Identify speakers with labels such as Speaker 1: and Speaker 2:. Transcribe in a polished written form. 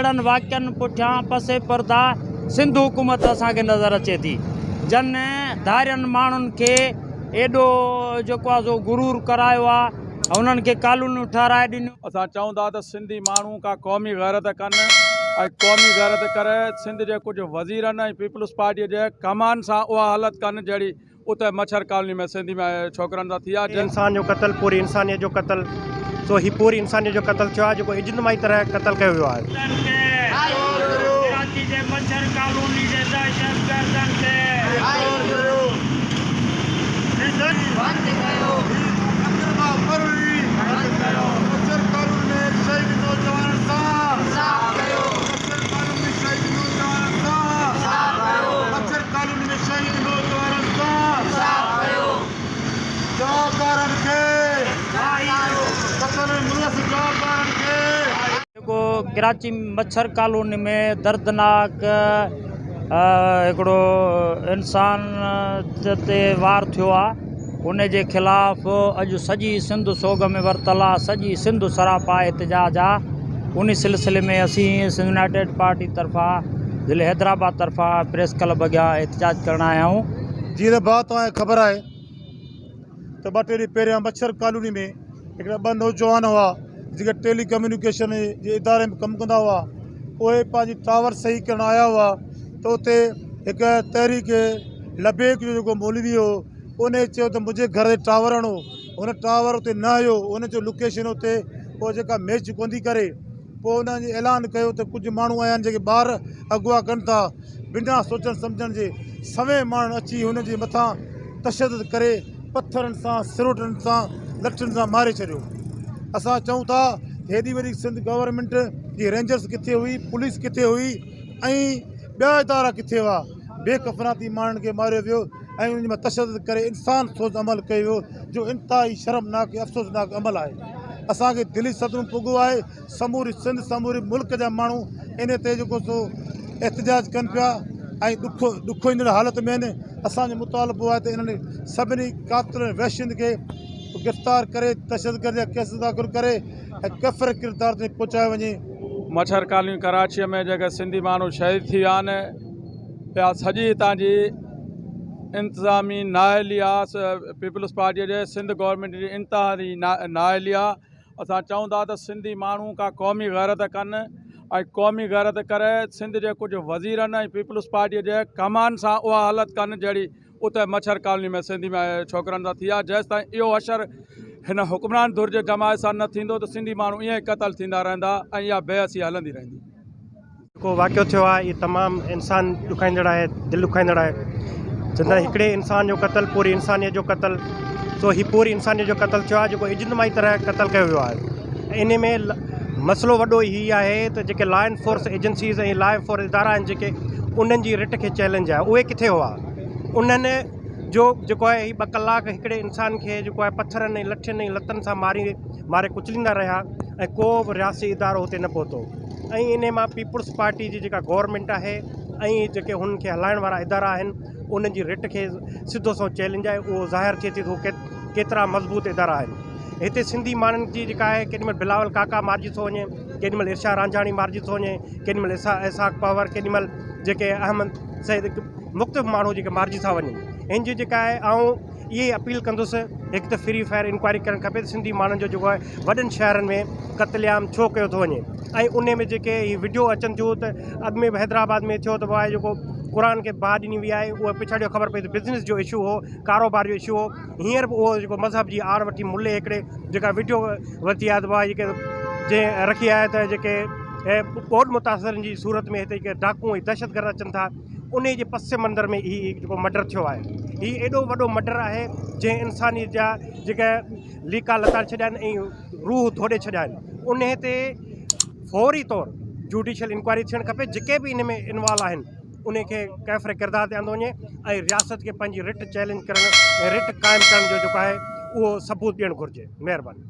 Speaker 1: اهڙن واقعن پٺيان پس پرده سنڌ حڪومت اسان کي نظر اچي ٿي جن ڌارين ماڻهن کي ايڏو جيڪو آهي سو غرور ڪرايو آهي ۽ انهن کي ڪالونيون ٺهرائي ڏنيون.
Speaker 2: اسان چئون ٿا ته سنڌي ماڻهو ڪا قومي غيرت ڪن ۽ قومي غيرت ڪري سنڌ جي ڪجهه وزيرن ۽ پيپلز پارٽيء جي ڪمان سان اها حالت ڪن جهڙي اتي مڇر ڪالوني ۾ سنڌي ڇوڪرن سان ٿي آ جن.
Speaker 3: انسان جو قتل پوري انسانيت جو قتل سو هي پوري انسانيت جو قتل ٿيو آهي جيڪو اجتماعي طرح قتل ڪيو ويو آهي.
Speaker 1: ڪراچي جي مڇر ڪالوني جي دهشتگردن کي.
Speaker 4: ڪالوني ۾ شهيد نوجوانن سان انصاف ڪيو، جوابدارن کي قتل ۾ ملوث جوابدارن کي.
Speaker 1: جيڪو ڪراچي مڇر ڪالوني ۾ دردناڪ هڪڙو انسان تي وار ٿيو آ ان جي خلاف اڄ سڄي سنڌ سوڳ ۾ ورتل آ سڄي سنڌ سراپا احتجاج آ انهي سلسلي ۾ اسين سنڌ يونائيٽيڊ پارٽي طرفان ضلعي حيدرآباد طرفان پريس ڪلب اڳيان احتجاج ڪرڻ آيا آهيون.
Speaker 4: جيئن ته ڀاء توهان کي خبر آهي ته ٻه ٽي ڏينهن پهريان مڇر ڪالوني ۾ هڪڙا ٻه نوجوان هئا جيڪي ٽيلي ڪميونيڪيشن جي اداري ۾ ڪم ڪندا هئا اهي پنهنجي ٽاور صحيح ڪرڻ آيا هئا ته اتي هڪ تحريڪ لبيڪ جو جيڪو مولوي هو ان چيو ته منهنجي گهر تي ٽاور هڻو هن ٽاور اتي نه هنيو ان جو لوڪيشن اتي پوء جيڪا ميچ ڪوندي ڪري پوء انهن اعلان ڪيو ته ڪجهه ماڻهو آيا آهن جيڪي ٻار اغوا ڪن ٿا بنا سوچڻ سمجهڻ جي سوين ماڻهن اچي هن جي مٿان تشدد ڪري پٿرن سان سروٽن سان لٺين سان ماري ڇڏيو اسان چئون ٿا هيڏي وڏي سنڌ گورنمينٽ جي رينجرس ڪٿي هئي پوليس ڪٿي هئي ۽ ٻيا ادارا ڪٿي هئا بي ڪفناتي ماڻهن کي ماريو ويو ۽ انهن مٿان تشدد ڪري انسان سوز عمل ڪيو ويو جو انتهائي شرمناڪ ۽ افسوسناڪ عمل آهي اسان کي دلي صدمو پڳو آهي سموري سنڌ سموري ملڪ جا ماڻهو ان تي جيڪو سو احتجاج ڪن پيا ۽ ڏک ڏکوئيندڙ حالت ۾ آهن اسانجو مطالبو آهي ته انهن سڀني قاتل وحشين کي گرفتار ڪري تشدد جا ڪيس داخل ڪري ۽ ڪيفر ڪردار تائين پهچايو وڃي.
Speaker 2: مڇر ڪالوني ڪراچيء ۾ جيڪي سنڌي ماڻهو شهيد ٿي ويا آهن اها سڄي هتان جي انتظامي نااهلي آ پيپلز پارٽيء جي سنڌ گورنمينٽ جي انتهائي نااهلي آ اسان چئون ٿا ته سنڌي ماڻهو ڪا قومي غيرت ڪن ۽ قومي غيرت ڪري سنڌ جي ڪجهه وزيرن ۽ پيپلز پارٽيء جي ڪمان سان اها حالت ڪن جهڙي اتي مڇر ڪالوني ۾ سنڌي ڇوڪرن سان ٿي آ جيستائين اهو حشر هن حڪمران ڌر جي جماعت سان نه ٿيندو ته سنڌي ماڻهو ائين ئي قتل ٿيندا رهندا ۽ اها بي حسي هلندي رهندي.
Speaker 3: جيڪو واقعو ٿيو آهي اهو تمام انسان ڏکائيندڙ آهي دل ڏکائيندڙ آهي چوندا آهن هڪڙي انسان جو قتل پوري انسانيت جو قتل سو هي پوري انسانيت جو قتل ٿيو آهي جيڪو اجتماعي طرح قتل ڪيو ويو آهي ان ۾ مسئلو وڏو هي آهي ته جيڪي لا انفورس ايجنسيز ۽ لا انفورس ادارا آهن جيڪي انهن جي رٽ کي چئلينج آهي اهي ڪٿي هئا انهن جو جيڪو آهي هي ٻه ڪلاڪ هڪڙي انسان کي جيڪو آهي پٿرن ۽ لٺين ۽ لتن سان ماري ماري ڪچليندا رهيا ۽ ڪو به رياستي ادارو هتي نه پهتو ۽ انهي مان پيپلز پارٽي جي جيڪا گورنمينٽ آهي ۽ جيڪي هن کي هلائڻ وارا ادارا آهن انهن جي رٽ کي سڌو سنئون چئلينج آهي اهو ظاهر ٿئي ٿي ته هو ڪيترا مضبوط ادارا آهن هتي سنڌي ماڻهن جي جيڪا آهي ڪيڏي مهل بلاول ڪاڪا مارجي ٿو وڃي ڪيڏي مهل ارشا رانجهاڻي مارجي ٿو وڃي ڪيڏي مهل اسحاق پنهور ڪيڏي مهل جيڪي احمد سيد مختلف ماڻهو جيڪي مارجي ٿا وڃن هن جي جيڪا آهي آئون اهي ئي اپيل ڪندس هڪ ته فري فائر انڪوائري ڪرڻ کپي ته سنڌي ماڻهن جو جيڪو آهي وڏن شهرن ۾ قتل عام ڇو ڪيو ٿو وڃي ۽ ان ۾ جيڪي هي وڊيو اچن ٿيون ته اڳ ۾ به حيدرآباد ۾ ٿيو ته آهي جيڪو قرآن کي باهه ڏني وئي آهي اهو پڇاڙي جو خبر پئي ته بزنس جو اشو هو ڪاروبار جو اشو هو هينئر به اهو جيڪو مذهب جي آڙ وٺي ملي هڪڙي جيڪا وڊيو ورتي آهي ته اها جيڪي جنهن رکي آهي ته جيڪي ٻوڏ متاثرن جي صورت ۾ هتي جيڪي ڊاڪو ۽ دهشتگرد اچن ٿا انهي جي پس منظر ۾ هي جيڪو مڊر ٿيو آهي هي ايڏو وڏو مڊر آهي جنهن انسانيت جا جيڪا ليڪا لتاڙي ڇڏيا آهن ۽ روح ڌوڏي ڇڏيا آهن انهي تي فوري طور جوڊيشل انڪوائري ٿيڻ کپي جيڪي به ان ۾ انوالو آهن انهي کي ڪيفر ڪردار تي آندو وڃي ۽ رياست کي پنهنجي رٽ چئلينج ڪرڻ ۽ رٽ قائم ڪرڻ جو جيڪو آهي اهو ثبوت ڏيڻ گهرجي مهرباني.